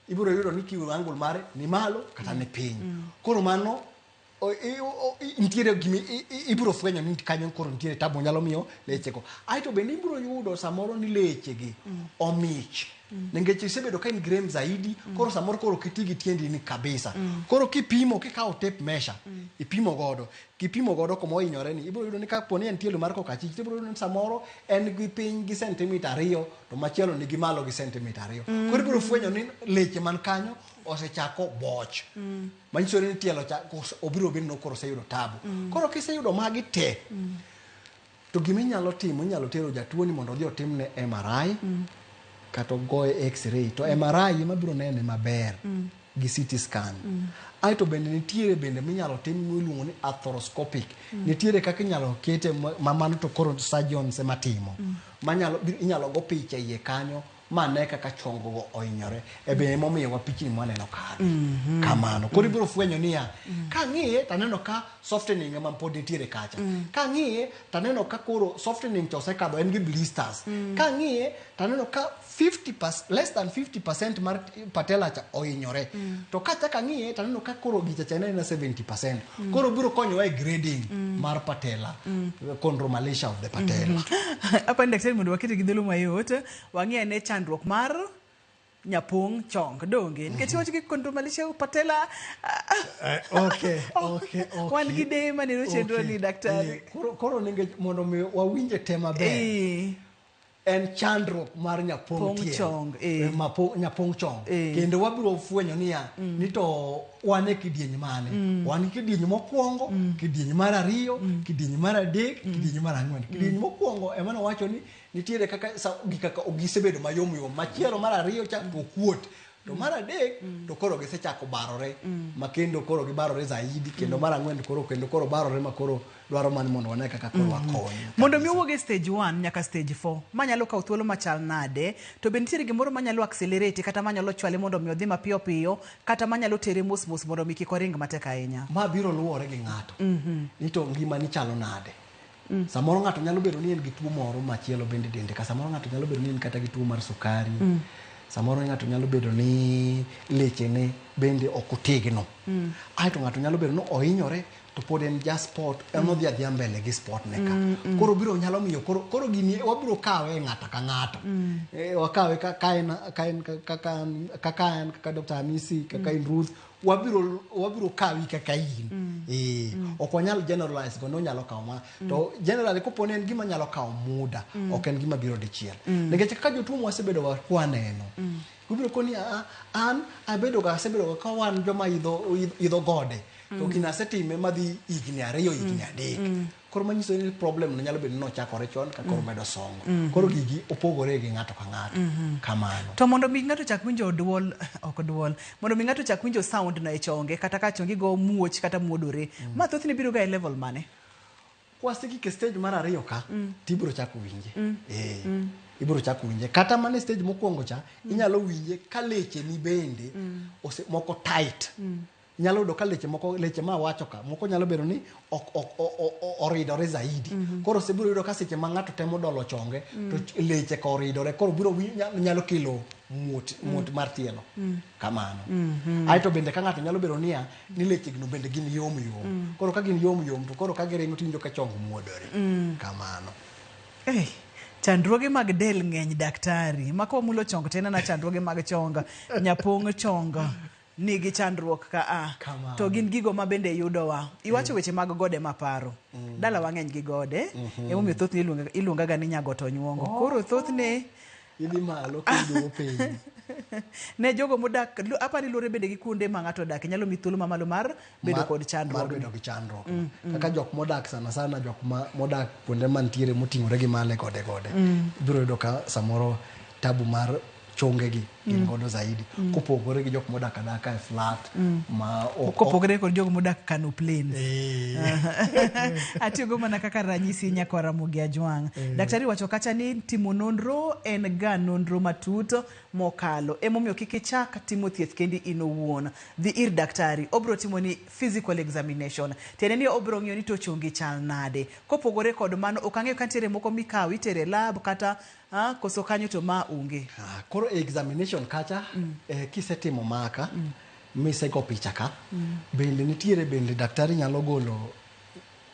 Ibiro yudo ni Q angle mare ni malo kata ni piny. Koro mano nitiere gimi ibiro fwenyo ni kanyo koro nitiere tabu nyalo miyo lechego. Aeto bende ibiro yudo samoro ni lechegi omich. Nikech isebedo ka in gi rem zaidi, koro samoro koro ok iti gi tiendi ni kabisa. Koro kipimo, kikawo tape measure, ipimo godo. Kipimo godo kuma ohinyore ni, ibiro yudo ni kapo ni en tielo mar kokachich, ibiro yudo ni samoro en gi piny gi sentimita 2, to machielo nigi malo gi sentimita 2. Koro ibiro fwenyo ni leche man kanyo osechako boch. Manyiso ni tielo cha obiro bedo ni koro oseyudo tabu. Koro kiseyudo magi te, to gima inyalo timo, inyalo tero jatuo ni mondo odhi otimne MRI, kata ogoye X-ray. To MRI ema biro nene maber gi CT scan. Aeto bende nitiere bende minyalo tim miluongo ni arthroscopic. Nitiere kaka inyalo kete ma mano to koro surgeons ema timo. Manyalo, inyalo go picha iye kanyo ma ne kaka chongo go ohinyore. E be emomiyo wa pichni mwaneno kanyo. Kamano. Koro ibiro fwenyo niya, kang'iye to aneno ka softening ema pod nitiere kacha. Kang'iye to aneno ka koro softening to osekadho, en gi blisters. Kang'iye to aneno ka less than 50% mar patella cha ohinyore. To kachako ang'iye to aneno ka koro gicha cha en aena 70%. Koro biro konyowa e grading mar patella, chondromalacia of the patella. Apa ni daktari mondo wakete gi dholuo mayot, wang'i ane chandruok mar nyapong' chong donge nikech iwacho gi chondromalacia patella. Okay. Wan gi deye maneno chenro ni daktari. Koro nikech mondo mi wawinje te maber. En chandruok mar nyapong' Pong' tielo. chong, eh. Eh, nyapong' chong. Eh. Kendo wabiro fwenyo niya, ni to wan e kidieny mane. Wan gi kidieny mokwongo, kidieny mar ariyo, kidieny mar adek, kidieny mar ang'wen. Kidieny mokwongo ema nawacho ni nitiere kaka gik kaka gisebedo mayom yom. Machielo mar ariyo cha to okuot. To mar adek to koro gisechako barore, ma kendo koro gibarore zaidi, kendo mar ang'wen to koro kendo koro barore ma koro dwaro mana mondo wane kaka koro wakony. Mondo mi owuog e stage 1 nyaka stage 4, manyalo kawo thuolo machal nade? To be nitiere gimoro manyalo accelerate kata manyalo chwale mondo mi odhi mapiyo piyo, kata manyalo tere mos mos mondo mi kik oring matek ahinya? Ma biro luwore gi ng'ato ni to ngimani chalo nade. Samoro ng'ato nyalo bedo ni en gi tuo moro machielo bende dende ka. Samoro ng'ato nyalo bedo ni en kata gi tuo mar sukari. Samoro ng'ato nyalo bedo ni lechene bende ok otegno. Aeto ng'ato nyalo bedo ni ohinyore to pod en ja sport, en odhi adhiya mbele gi sport ne ka. Koro biro nyalo miyo koro gini wabiro kawe e ng'ato ka ng'ato. Wakawe ka en kaka an, kaka Dr. Hamisi, kaka in Ruth, wabiro kawi kaka in. Ok wanyal generalize go nonyalo kawo ma to generally kopo ni en gima nyalo kawo muda, ok en gima biro dichiel, nikech kaka jotuo mwasebedo ga kwaneno, ibiro koni, "Ah, an abedo ga asebedo ga ka wan joma idho gode to gini asetime madhi higni 2, higni 3." Koro manyiso ni problem no nyalo bedo ni nochakore chon ka koro medo songo. Koro gigi opogore gi ng'ato ka ng'ato kamano. To mondo mi ng'ato chak winjo duol, ok duol, mondo mi ng'ato chak winjo sound no e chonge, kata ka chongi go muoch kata muodore, ma thothne biro ga e level mane? Kwasekik e stage mar ariyo ka, tibiro chako winje. Ibiro chako winje kata mana e stage mokwongo cha. Inyalo winje ka lecheni bende moko tight. Inyalo yudo ka leche moko, leche ma awacho ka moko nyalo bedo ni ok oridore zaidi. Koro osebiro yudo ka seche ma ng'ato temo dolo chonge to leche ka oridore, koro biro nyalo kelo muot mar tielo kamano. Aeto bende ka ng'ato nyalo bedo niya ni leche gino bende gin yom yom. Koro ka gin yom yom, to koro ka giringo tiwinjo ka chong muodore kamano. Hey, chandruoge mag del ng'eny, daktari. Ma kwamulo chong to en ana chandruoge mag chong, nyapong' chong nigi chandruok ka a. Kamano. To gin gigo ma bende yudowa. Iwacho weche mag gode maparo. Dalawa ng'eny gi gode, emomiyo thothne iluongaga ni nyagoto nyuongo. Koro thothne Idhi malo kiduogo piny. Ne jogo modak apani luwore bende gi kuonde ma ng'ato odak nyalo mi thuolo mamalo mar bedo kod mar chandruok. Bedo gi chandruok kaka jok modak sana sana, jok ma modak kuonde mantiere moting'ore gi malo e gode gode, ibiro yudo ka samoro tabu mar chongegi gin godo zaidi kopogore gi jok modak adaka e flat ma Kopogore kod jogo modak Kano Plains. Atiyogo mana kaka ranyisi, nyakwar Ramogi Ajwang'. Daktari wacho kacha ni timo nonro en ga nonro matut mokalo. Emomiyo kik ichak timo thieth kendi in owuon. Dhi ir daktari, obro timo ni physical examination. Tiende ni obro ng'iyo ni to chongi chal nade. Kopogore kod mano, ok ang'eyo ka nitiere moko mikawo itere lab kata koso kanyo to ma onge. Ah, koro e examination kacha, kisetimo maka misego picha ka, bende nitiere, bende daktari nyalo golo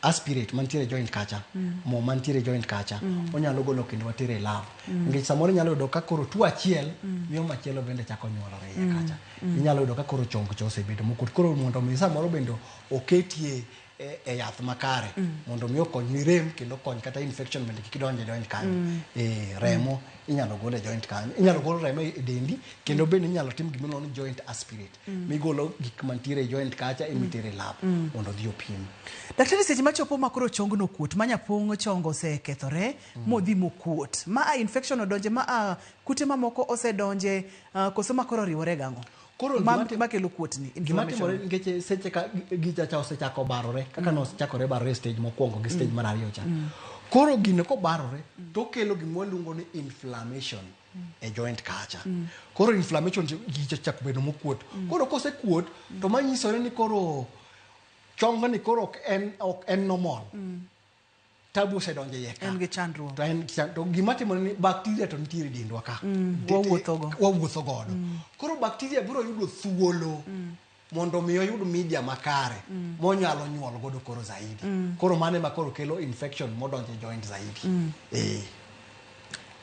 aspirate mantiere joint kacha, mo mantiere joint kacha onyalo golo kendo watere e lab, nikech samoro inyalo yudo ka koro tuo achiel miyo machielo bende chako nyuolore iye kacha. Inyalo yudo ka koro chong cha osebedo mokuot, koro mondo mi samoro bende oketie e yath makare mondo mi okony rem kendo okony kata infection bende kik donj e joint kanyo. Remo inyalo gol e joint kanyo, inyalo gol remo e dendi, kendo bende inyalo tim gimiluongo ni joint aspirate, migolo gik mantiere e joint kacha emitere e lab mondo odhi opim. Daktari, seche machopo ma koro chongno kuot, ma nyapong' chong osekethore modhi mokuot, ma a infection odonje, ma a kute mamoko osedonje, koso ma koro oriwore gang'o? Koro Makelo kuotni? Gima timore Inflammation. nikech seche ka gicha cha osechako barore kaka nosechakore barore e stage mokwongo gi stage mar ariyo cha, koro gino kobarore to okelo gima waluongo ni inflammation e joint kacha. Koro inflammation gicha chako bedo mokuot. Koro kosekuot to manyisore ni koro chongni koro ok en normal, tabu osedonjo e iye ka. En gi chandruok. To gima timore ni bacteria to nitiere e dendwa ka. Wawuothogo. Wawuotho godo. Koro bacteria biro yudo thuolo mondo mi oyud media makare monyalo nyuol godo koro zaidi. Koro mano ema koro kelo infection modonjo e joint zaidi.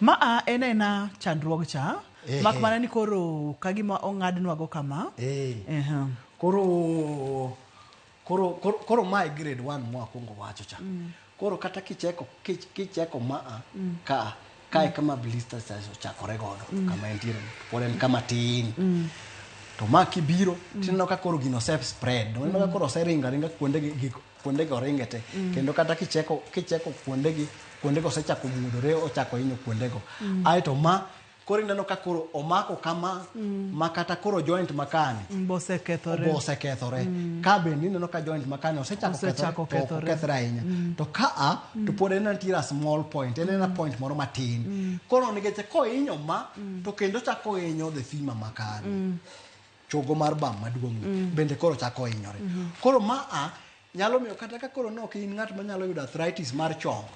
Ma a en ena chandruog cha, mak mana ni koro kagima ong'adnwago kama. Koro mae grade 1 mwakwongo wacho cha. Koro kata kicheko maa ka Kae kama blisters ochakore godo, kama entiere ni, pod en kama tin. To ma kibiro tineno ka koro gino ose spread. Ineno ka koro oseringo aringa kuonde gi kuonde go oringe te. Kendo kata kicheko kuonde gi kuonde go osechako muodore, ochako hinyo kuonde go. Aeto ma koro ineno ka koro omako kama ma kata koro joint makani Bosekethore. Bosekethore. Ka bende ineno ka joint makani osechako Osechako kethore, to ok kethore. okethre ahinya. To ka a to pod en nitiere a small point, en ena point moro matin. Koro nikech kohinyo ma to kendo chako hinyo the femur makani. Chogo mar bam maduong' ni bende koro chako hinyore. Koro ma a nyalo miyo kata ka koro nok in ng'at manyalo yudo arthritis mar chong,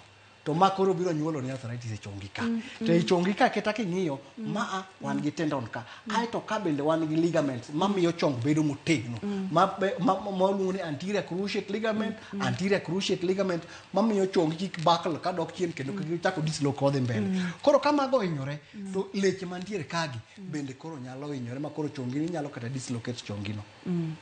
to ma koro biro nyuolo ni arthritis e chongi ka. To e chongi ka kata king'iyo ma a wan gi tendon ka. Aeto ka bende wan gi ligaments mamiyo chong bedo motegno. Ma waluongo ni anterior cruciate ligament, anterior cruciate ligament mamiyo chongi kik buckle kadok chien kendo kik chako dislocate kodhi mbele. Koro ka mago ohinyore to leche mantiere kagi bende koro nyalo hinyore ma koro chongi ni nyalo kata dislocate chongi no.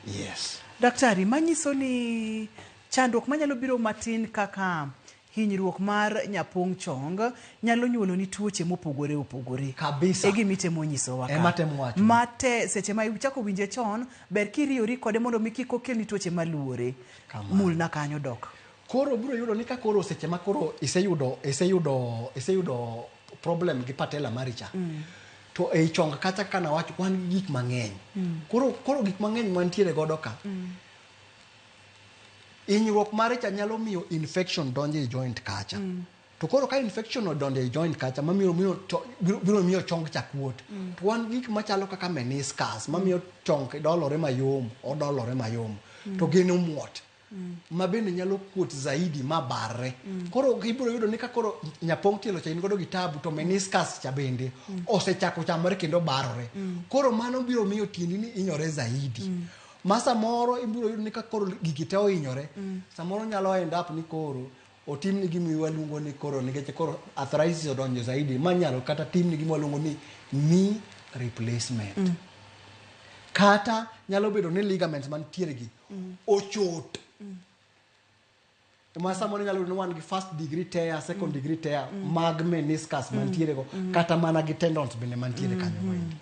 Yes. Daktari, manyiso ni chandruok manyalo biro matin kaka hinyruok mar nyapong' chong nyalo nyuolo ni tuoche mopogore opogore. Kabisa. E gima itemo nyisowa ka. Ema atemo wacho. Mate seche ma ichako winje chon, ber kiriyori kode mondo mi kik okelni tuoche maluore. Kamano. Mulna kanyo dok. Koro biro yudo ni ka koro seche ma koro iseyudo problem gi patella mari cha. To ei chong kacha kana wacho wan gi gik mang'eny. Koro gik mang'eny mantiere godo ka. Hinyruok mare cha nyalo miyo infection donjo e joint kacha. To koro ka infection odonjo e joint kacha mamiyo miyo to, biro miyo chong cha kuot. To wan gik machalo kaka meniscus mamiyo chong dolore mayom, odolore mayom. To gin omuot. Ma bende nyalo kuot zaidi ma barre. Koro ibiro yudo ni ka koro nyapong' tielo cha in godo gi tabu to meniscus cha bende osechako chamore kendo barore. Koro mano biro miyo tiendi ni hinyore zaidi. Ma samoro ibiro yudo ni ka koro gigi te ohinyore, samoro nyalo end up ni koro otimni gima waluongo ni koro nikech koro arthritis odonjo zaidi ma nyalo kata timni gima waluongo ni knee replacement. Kata nyalo bedo ni ligaments mantiere gi ochot. Ma samoro nyalo bedo ni wan gi first degree tear, second degree tear mag meniscus mantiere go, kata mana gi tendons bende mantiere kanyo go endi.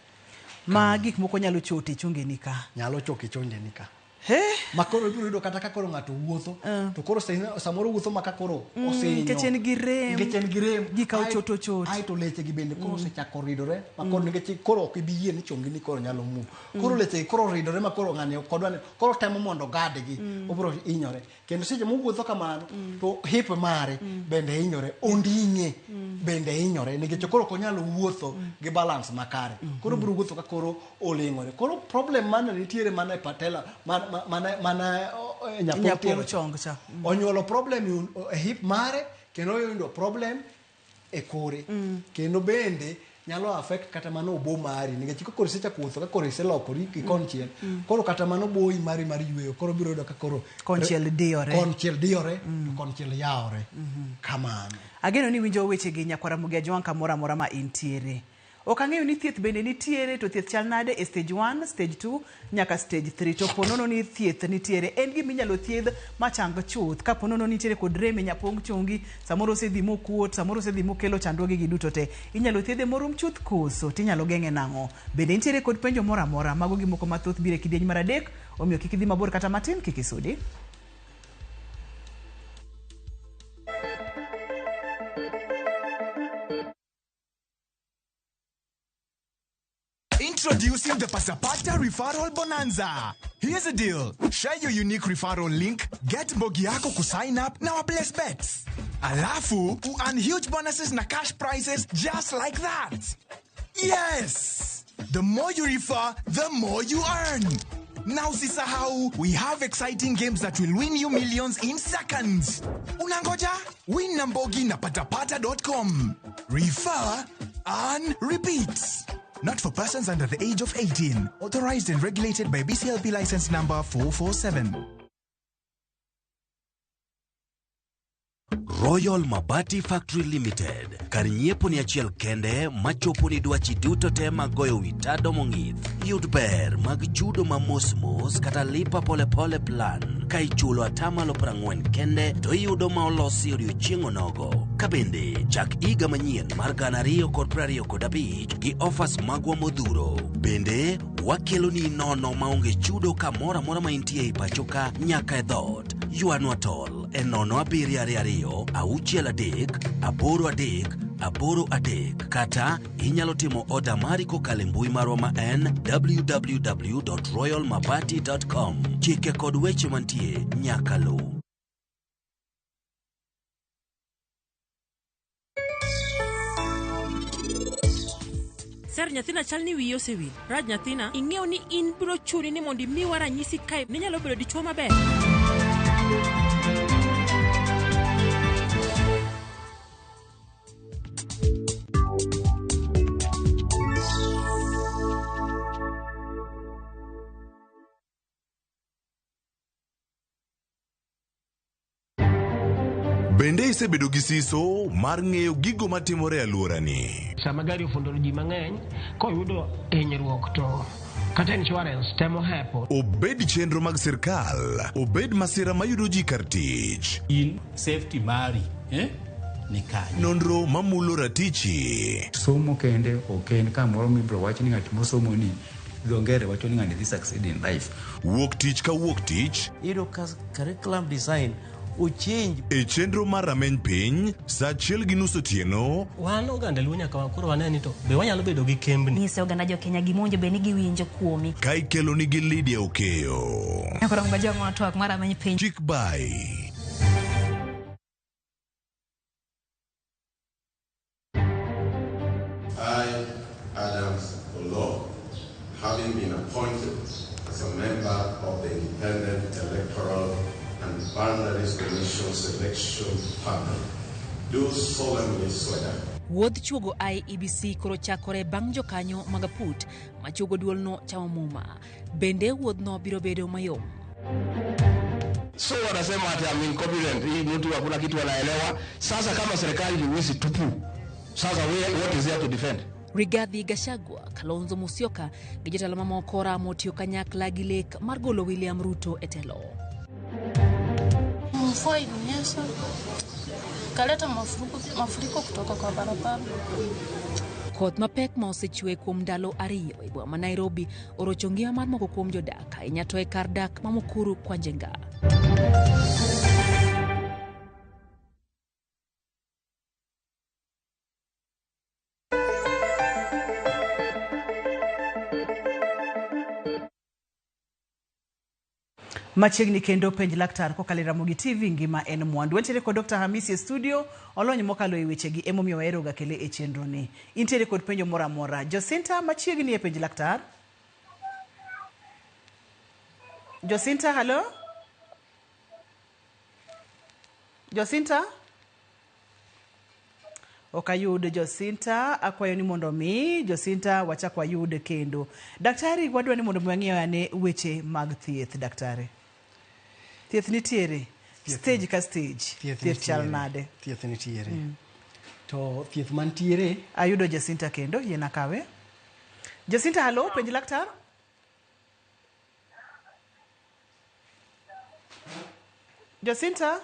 Ma gik moko nyalo chot e chongeni ka. Nyalo chok e chongeni ka. He? Ma koro ibiro yudo kata ka koro ng'ato wuotho, to koro samoro wuotho ma ka koro osinyo. Nikech en gi rem. Nikech en gi rem. Gika ochot ochot. Aeto leche gi bende koro osechako ridore, ma koro nikech koro ok ibi yie ni chongi ni koro nyalo move. Koro leche gi koro ridore ma koro ng'ani ok odwa ni, koro temo mondo ogadgi, obiro hinyore. Kendo seche mowuotho kamano, to hip mare bende hinyore, onding'e bende hinyore, nikech koro ok onyal wuotho gi balance makare. Koro obiro wuotho ka koro oleng'ore. Koro problem mane nitiere mana e patella, mana e nyapong' Nyapong' tielo chong cha. Onyuolo problem e hip mare, kendo oyudo problem e kore. Kendo bende nyalo affect kata mana obo mari, nikech ka koro isechako wuotho, ka koro iselokori gi konchiel, koro kata mana oboyi mari mar yweyo, koro biro yudo ka koro Konchiel diyore. Konchiel diyore, to konchiel yawore. Kamano. Ageno ni winjo weche gi nyakwara Ramogi Ajwang' kamoro amora ma intiere. Ok ang'eyo ni thieth bende nitiere, to thieth chal nade e stage 1, stage 2 nyaka stage 3. To ponono ni thieth nitiere, en gima inyalo thiedh machang chuth. Ka ponono nitiere kod rem e nyapong' chongi, samoro osedhi mokuot, samoro osedhi mokelo chandruoge gi duto te. Inyalo thiedhe morum chuth koso, tinyalo geng'e nang'o? Bende nitiere kod penjo moro amora, mago gi moko mathoth biro e kidieny mar 3, omiyo kik idhi mabor kata matin, kik isudi. Introducing the Pasapata Referral Bonanza. Here's a deal. Share your unique referral link, get mbogi yako kusign up na waplace bets. Alafu, earn huge bonuses na cash prizes just like that. Yes! The more you refer, the more you earn. Now usisahau, we have exciting games that will win you millions in seconds. Unangoja? Win na mbogi na patapata.com. Refer, earn, repeat. Not for persons under the age of 18. Authorized and regulated by BCLB license number 447. Royal Mabati Factory Limited. Kar nyiepo ni achiel kende machopo ni dwachi duto te mag goyo wi tado mong'ith. Yud ber mag chudo ma mos mos kata lipa pole pole plan. Ka ichulo atamalo 40 kende to iyudo ma olosi odiochieng' onogo. Ka bende chak higa manyien mar 2025 gi offers magwa modhuro. Bende wakeloni nono maonge chudo kamoro amora ma intie ei pacho ka nyaka e dhoot. Ywanwa tol e 0722 63 83 83 kata inyalo timo oda mari kokalo e mbui marwa ma en www.royalmabati.com. Chike kod weche mantie nyaka luw. Sar nyathina chal ni wiyi osewil. Raj nyathina, ing'eyo ni in biro chuni ni mondo imiwa ranyisi kae ninyalo bedo dichuo maber. Bende isebedo gi siso mar ng'eyo gigo matimore e alworani? Sama gari ofundo ji mang'eny, koyudo hinyruok to kata insurance temo hepo. Obed chenro mag sirkal, obed masira mayudo ji kar tich. In safety mari eh? Ni kanye? Nonro mamulo ratichi. Somo kende ok en kamoro mibiro wach ni ng'at mosomo ni dho ngere wacho ni ng'ani dhi succeed in life. Wuok tich ka wuok tich. Iyudo ka curriculum design ochange. E chenro mar rameny piny, saa achiel gi nus otieno. Wan oganda Luo nyaka koro wane ni to be wanyalo bedo gi kembni. Nyise oganda jo Kenya gima owinjo bed ni giwinjo kuomi. Ka ikelo nigi Lydia Okeyo. Koro ngajwa twak mar rameny piny. Chik bai. I, Adams Oloo, having been appointed as a member of the Independent Electoral and Boundaries Commission Selection Panel, do solemnly swear. Wuodh chuogo IEBC koro chakore bang' jokanyo mag aput machuogo duolno chamo muma. Bende wuodhno biro bedo mayom. So wanasema ati I'm incompetent, hii mtu hakuna kitu anaelewa. Sasa kama serikali ni wizi tupu, sasa what is there to defend? Rigathi Gachagua, Kalonzo Musyoka gi jotelo mamoko ramo tiyo kanyakla gi lek mar golo William Ruto e telo. Mvua ilinyesha ikaleta mafuriko kutoka kwa barabara. Koth mapek ma osechwe kuom ndalo ariyo e boma ma Nairobi orocho ngima mar moko kuom jodak ahinya to e kar dak ma Mukuru kwa Njenga. Machiegni kendo penj laktar kokalo e Ramogi TV ngima en mwandu. Wantiere kod Dr. Hamisi e studio, olony mokalo e wechegi emomiyo wahero ga kele e chenro ni. Intiere kod penjo moro amora. Josinta machiegni e penj laktar. Josinta, hello? Josinta? Ok ayud Josinta, akwayo ni mondo mi Josinta wachak wayud kendo. Daktari, wadwa ni mondo mi wang'iyo ane weche mag thieth, daktari. Thieth nitiere, stage ka stage, thieth chal nade? Thieth nitiere. To thieth mantiere... Ayudo Jacinta kendo, yiena kawe. Jacinta, hello, penj laktar. Jacinta?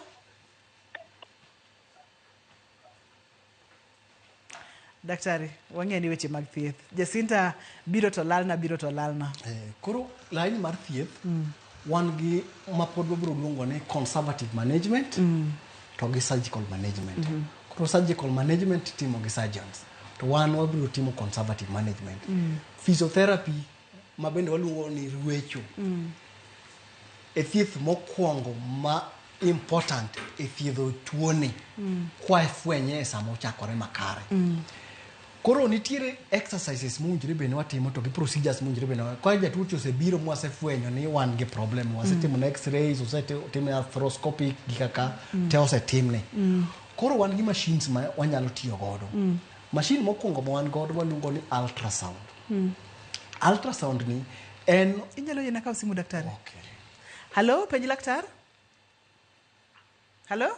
Daktari, wang'e ni weche mag thieth. Jacinta biro to lalna, biro to lalna. Koro laini mar thieth, wan gi ma pod wabiro luongo ni conservative management to gi surgical management. Koro surgical management itimo gi surgeons, to wan wabiro timo conservative management. Physiotherapy ma bende waluongo ni ruecho. E thieth mokwongo ma important e thiedho tuoni kwa ifwenye e sama ochakore makare. Koro nitiere exercises mowinjore bed ni watimo to gi procedures mowinjore bed ni watimo. Ka jatuo cha osebiro mwasefwenyo ni wan gi problem, wasetimo ne x-rays, osetimne arthroscopic gi kaka te osetimne. Koro wan gi machines ma wanyalo tiyo godo. Machine mokwongo ma wan godo waluongo ni ultrasound. Ultrasound ni en... Inyalo yiena kawo simu daktari? Okay. Hello, penj laktar? Hello?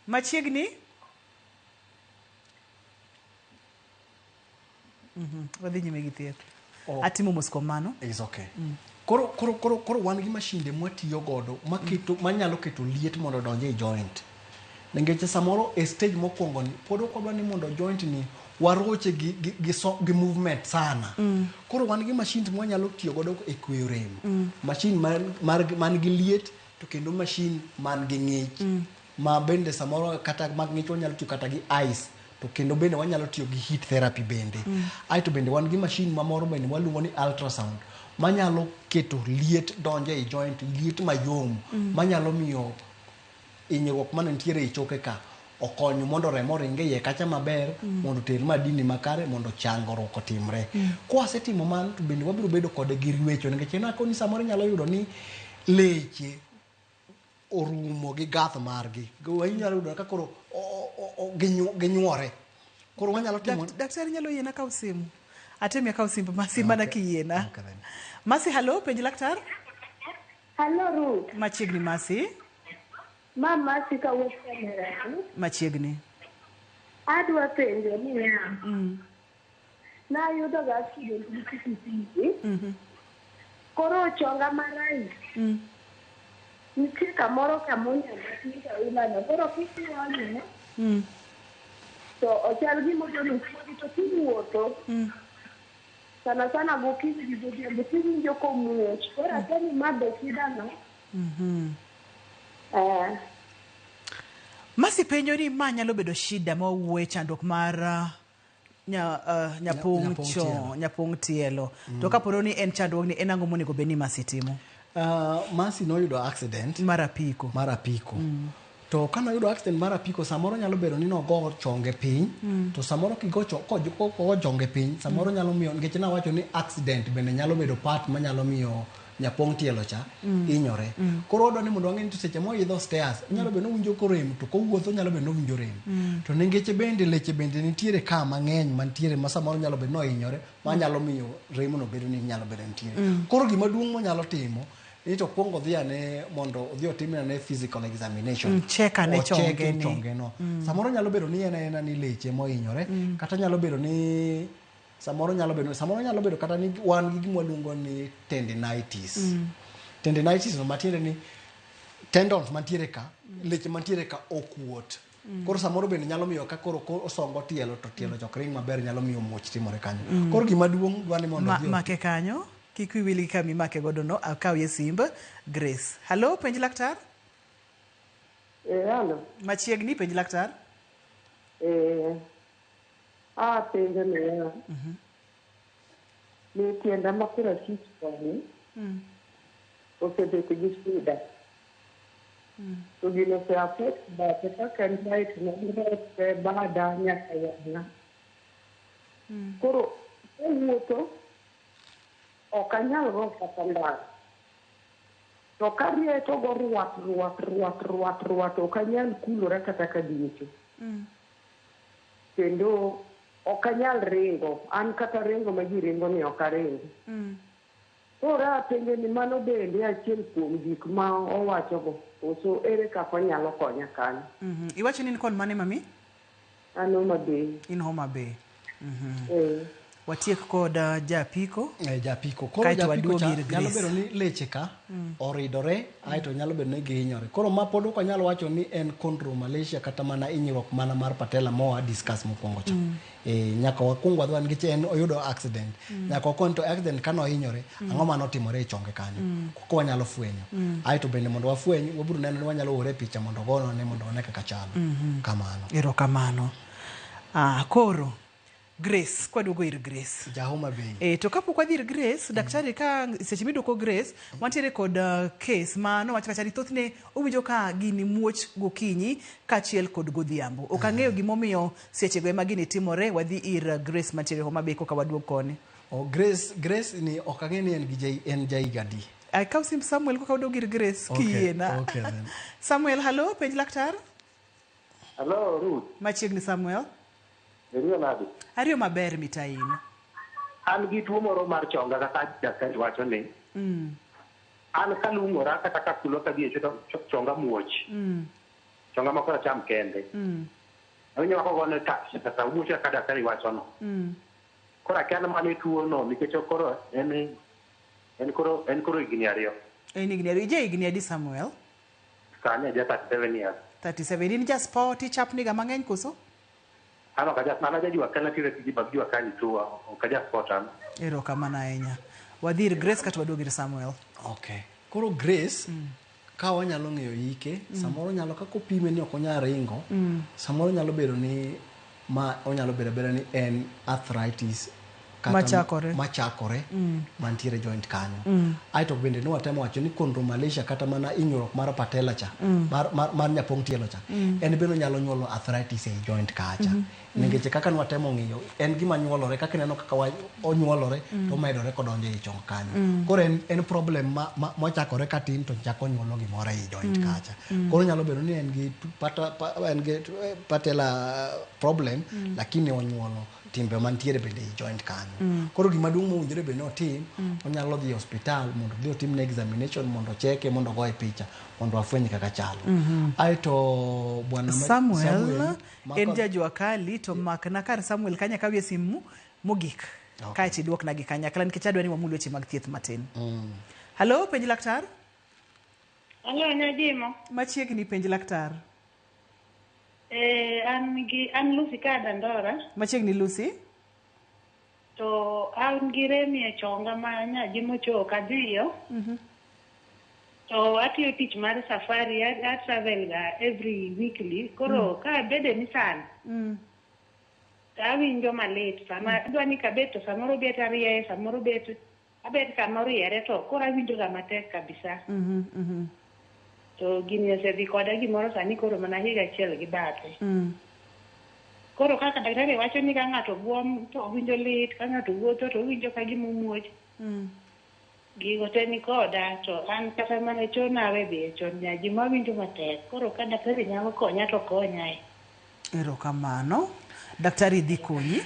Machiegni? Wadhi nyime gi thieth. Atimo mos kuom mano. Is okay. Koro wan gi mashinde mwatiyo godo maketo manyalo keto liet mondo odonj e joint. Nikech samoro e stage mokwongo ni pod ok wadwa ni mondo joint ni waroche gi movement sana. Koro wan gi machines mwanyalo tiyo godo e kweyo rem. Machine man gi liet to kendo machine man gi ng'ich. Ma bende samoro kata mag ng'ich wanyalo tiyo kata gi ice to kendo bende wanyalo tiyo gi heat therapy bende. Aeto bende wan gi machine mamoro bende waluongo ni ultrasound manyalo keto liet donjo e joint, liet mayom manyalo miyo hinyruok mane nitiere e choke ka okonyo mondo remo oring e iye kacha maber mondo oter madini makare mondo changruok otimre. Kwasetimo mano to bende wabiro bedo kode gi rwecho nikech en akoni samoro inyalo yudo ni leche orumo gi gath margi. Inyalo yudo ka koro ginyuore. Koro wanyalo timo Daktari nyalo yiena kaw simu. Atemia kaw simb Masi mana kiyiena. Masi, halo, penj laktar. Hello Ruth. Machiegni Masi. Ma Masi kawuok Kamerani. Machiegni. Adwa penjo niya. Nayudo ga accident gi pikipiki. Koro chonga marach. Nitie kamoro kamonya matin to ilano. Koro kikuonye to ochal gima odong' kuodi to kiwuotho. Sana sana gokinyi gi godhiambo tiwinjo komuoch. Koro akia ni ma be shida no. Masi penjo ni ma nyalo bedo shida ma wawuoye chandruok mar nyapong' tielo. To kapo ni en chandruok ni en ang'o monego bed ni Masi timo? Masi noyudo accident mar apiko. Mar apiko. To kano yudo accident mar apiko samoro nyalo bedo ni nogo chonge piny to samoro kigo chonge piny samoro nyalo miyo nikech nawacho ni accident bende nyalo bedo part manyalo miyo nyapong' tielo cha hinyore. Koro wadwa ni mondo wang'e ni to seche moidho stairs nyalo bedo ni owinjo korem to kowuotho nyalo bedo ni owinjo rem. To nikech bende leche bende nitiere ka mang'eny mantiere ma samoro nyalo bedo ni ohinyore manyalo miyo remono bedo ni nyalo bedo nitiere. Koro gima duong' monyalo timo ni to kuongo odhi ane mondo odhi otimne ane physical examination. Check ane chonge no. Samoro nyalo bedo ni en aena ni leche mohinyore kata nyalo bedo ni samoro nyalo bedo kata ni wan gi gima waluongo ni tendinitis. Tendinitis no matiende ni tendons mantiere ka, leche mantiere ka okuot. Koro samoro bende nyalo miyo ka koro osongo tielo to tielo chok ring maber nyalo miyo muoch timore kanyo. Koro gima duong' dwa ni mondo odhi make kanyo. Kik wiyi wil gi kama imake godo no, akawie simb Grace. Halo, penj laktar. Halo. Machiegni, penj laktar. Penjo niya. Ni tienda ma korachwich koni osebet gi shida. To gino ose affect bathe kaka en right no bada nyaka wang'a. Koro kawuotho ok anyal go kata ndara. To karie to go ruat ruat ruat ruat ruat ok anyal kulora kata ka dicho. Kendo ok anyal ringo, an kata ringo ma ji ringo ni ok aringi. Koro apenjo ni mano bende achiel kuom gik ma owachogo, koso ere kaka onyalo konya kanyo. Iwacho ni in kon mane mami? An Homa Bay. In Homa Bay. Watiek kod japiko. Japiko. Koro japiko cha nyalo bedo ni leche ka oridore aeto nyalo bedo ni gihinyore. Koro ma pod ok anyal wacho ni en chondromalacia kata mana hinyruok mana mar patella moa discuss mokwongo cha. Nyaka wakwong wadhi nikech en oyudo accident. Nyaka wakon to accident kano ohinyore ang'o mane otimore e chonge kanyo. Koko wanyalo fwenyo. Aeto bende mondo wafweny wabiro neno ni wanyalo ore picha mondo ogonwa ne mondo one kaka chalo. Kamano. Erokamano. Koro Grace, kwaduogo ir Grace. Ja Homa Bay. To kapok wadhi ir Grace, daktari ka seche miduoko Grace, wantiere kod case ma nowacho kacha ni thothne owinjo ka gini muoch gokinyi kaachiel kod godhiambo. Ok ang'eyo gimomiyo sechego ema gini timore, wadhi ir Grace mantiere Homa Bay koka waduog koni. Grace ni ok ang'e ni en gi en ja higa adi. Akaw simb Samuel koka waduog ir Grace kiyiena. Okay then. Samuel, hello, penj laktar. Hello, Ruth. Machiegni Samuel. Ariyo maber mitain. An gi tuo moro mar chonga kaka daktari wacho ni. An kalung'ora kata kakulo kadhi e cho chonga muoch. Chonga ma koro acham kende. Awinjo kaka ogone touch kata muoch kaka daktari wacho no. Koro akia ni mano e tuo no nikech koro en en koro en koro higni ariyo. En higni ariyo. Ija higni adi Samuel? Sani aja 37 years. 37. In ja sport ichapni ga mang'eny koso? An ok aja an aja jua kali atire tije mag jua kali to ok aja sport an. Erokamano ahinya. Wadhi ir Grace kata waduog ir Samuel. Okay. Koro Grace, ka wanyalo ng'eyo hike, samoro nyalo kaka opime ni ok onyal ringo, samoro nyalo bedo ni ma onyalo bedo abeda ni en arthritis kata Machakore. machakore mantiere joint kanyo. Aeto bende ne watemo wacho ni chondromalacia kata mana hinyruok mar patella cha, mar nyapong' tielo cha, en bende onyalo nyuolo arthritis ei joint kacha. Nikech kaka ne watemo ng'iyo, en gima nyuolore, kaka ineno kaka onyuolore, to omedore kodonjo ei chong kanyo. Koro en problem ma mochakore katin to chako nyuolo gimoro ei joint kacha. Koro nyalo bedo ni en gi en gi patella problem, lakini onyuolo timbe mantiere bende ei joint kanyo. Koro gima duong' mowinjore bed ni otim, onyalo dhi e osiptal mondo odhi otimne examination mondo ocheke mondo ogoye picha mondo wafweny kaka chalo. Aeto bwana Samuel en mako- jajua kali to makna kar Samuel kanya kawie simu mogik. Okay. Kaeto iduokna gi kanyakla nikech adwa ni wamul weche mag thieth matin. Halo, penj laktar. Alo, Nyajimo. Machiegni penj laktar. An gi an Lucy ka Dandora Machiegni Lucy. to an gi rem e chonga ma Nyajimo chok adhiyo to atiyo tich mar safari a travel ga every weekly koro ka abede Nissan to awinjo malit sama adwa ni kabet to samoro bet arieye samoro bet abet kama oriere to koro awinjo ga matek kabisa to gini osedhi koda gimoro sani koro mana higa achiel gi bathe. Koro kaka daktari wacho ni ka ng'ato buom to owinjo lit, ka ng'ato wuotho to owinjo ka gima omuoch. Gigo te ni koda to an kata mana chon awe dhi e chon Nyajimo awinjo matek. Koro ka daktari nyalo konya to konyae. Erokamano. Daktari dhi konyi.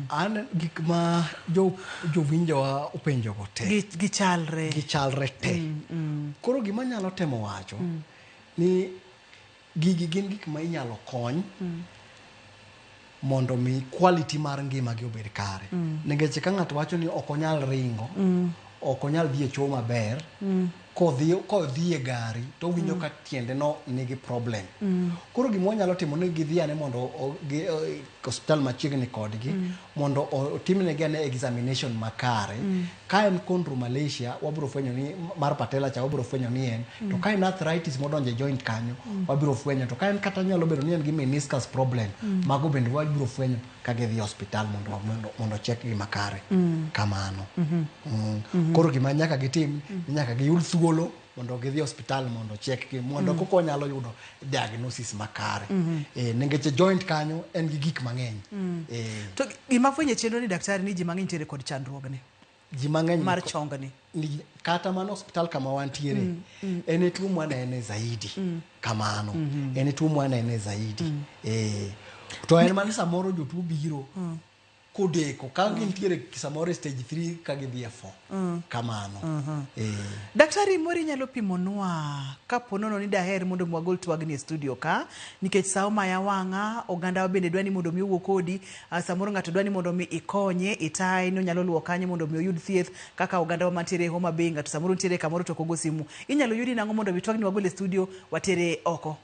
An gik ma jowinjowa openjogo te Gichalre. Gichalre te. Koro gima anyalo temo wacho ni gigi gin gik ma inyalo kony mondo mi quality mar ngimagi obed kare. Nikech ka ng'ato wacho ni ok onyal ringo, ok onyal dhi e choo maber, kodhi e gari to owinjo ka tiende no nigi problem. Koro gima wanyalo timo ni gidhi ane mondo osiptal machiegni kodgi mondo otimnegi ane examination makare. Ka en chondromalacia wabiro fwenyo ni mar patella cha wabiro fwenyo ni en, to ka en arthritis modonjo e joint kanyo wabiro fwenyo, to ka en kata nyalo bedo ni en gi meniscus problem, mago bende wabiro fwenyo ka gidhi e osiptal mondo check gi makare. Kamano. Koro gima nyaka gitim ni nyaka giyud thuolo mondo gidhi e osiptal mondo check gi mondo koko wanyalo yudo diagnosis makare. Nikech joint kanyo en gi gik mang'eny. To gima fwenyo e chenro ni daktari ni ji mang'eny nitiere kod chandruogni. Ji mang'eny mar chongni. Kata mana osiptal kama wantiere en e tuo mwanene zaidi. Kamano. En e tuo mwanene zaidi. To en mana samoro jotuo biro kodeko ka gintiere samoro e stage 3 ka gidhi e 4. Kamano. Daktari moro inyalo pimonwa kapo nono ni daher mondo mi wagol twagni e studio ka nikech sa omaya wang'a oganda bende dwa ni mondo mi owuo kodi samoro ng'ato dwa ni mondo mi ikonye itaye ni onyalo luwo kanye mondo mi oyud thieth kaka oganda wa mantiere Homa Bay ng'ato samoro nitiere kamoro to ok ogo simu inyalo yudi nang'o mondo mi twagni wagol e studio watere oko.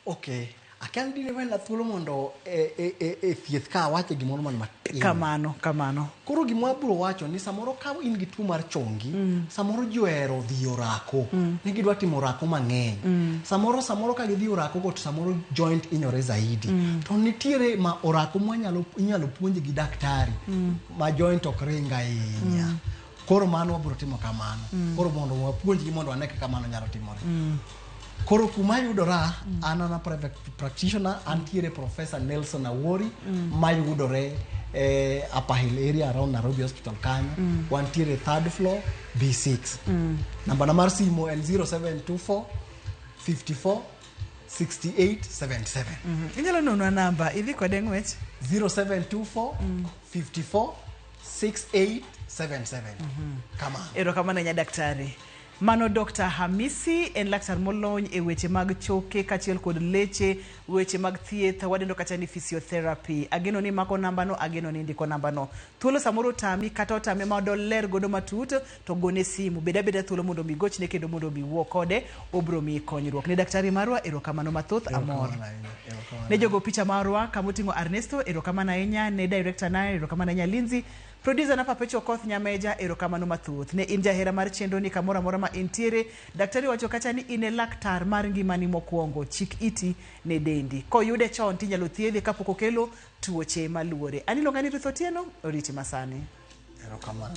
Okay. Akia ni dine wena thuolo mondo e thieth ka awache gimoro mana matin. Kamano, kamano. Koro gima abiro wacho ni samoro ka in gi tuo mar chongi, samoro ji ohero dhi orako, ni gidwa timo orako mang'eny. Samoro ka gidhi orako go to samoro joint hinyore zaidi. To nitiere ma orako mwanyalo inyalo puonj gi daktari ma joint ok ring ahinya. Koro mano wabiro timo kamano. Koro mondo wapuonjgi mondo wane kaka mano nyalo timore. Koro kuma yudora, an a private practitioner, antiere Professor Nelson Awori, mayudore Upper Hill area around Nairobi Hospital kanyo. Wantiere third floor B6. Namba na mar simu en 0724 54 68 77. Inyalo nonwa namba, idhi kode ng'wech? 0724 54 68 77. Kamano. Erokamano ahinya daktari. Mano Dr. Hamisi en laktar molony e weche mag choke kaachiel kod leche, weche mag thieth, wadendo kata ni physiotherapy. Ageno ni mako nambano, ageno ni indiko nambano. Thuolo samoro otami kata otame ma doler godo matut to gone simu. Bed abeda thuolo mondo mi gochne kendo mondo mi wuo kode, obro miyi konyruok. Ne daktari marwa, erokamano mathoth, amor. Ne jogo picha marwa kamoting'o Ernesto, erokamano ahinya. Ne director na, erokamano ahinya Lindsay. Producer na Papecho Okoth Nyameja, erokamano mathoth. Ne in jahera mar chenro ni kamoro amora ma intiere, daktari wacho kacha ni in e laktar mar ngimani mokwongo, chik iti ne dendi. Koyude chon tinyalo thiedhe kapok okelo tuoche maluore. An iluonga ni Ruth Otieno, oriti masani. Erokamano.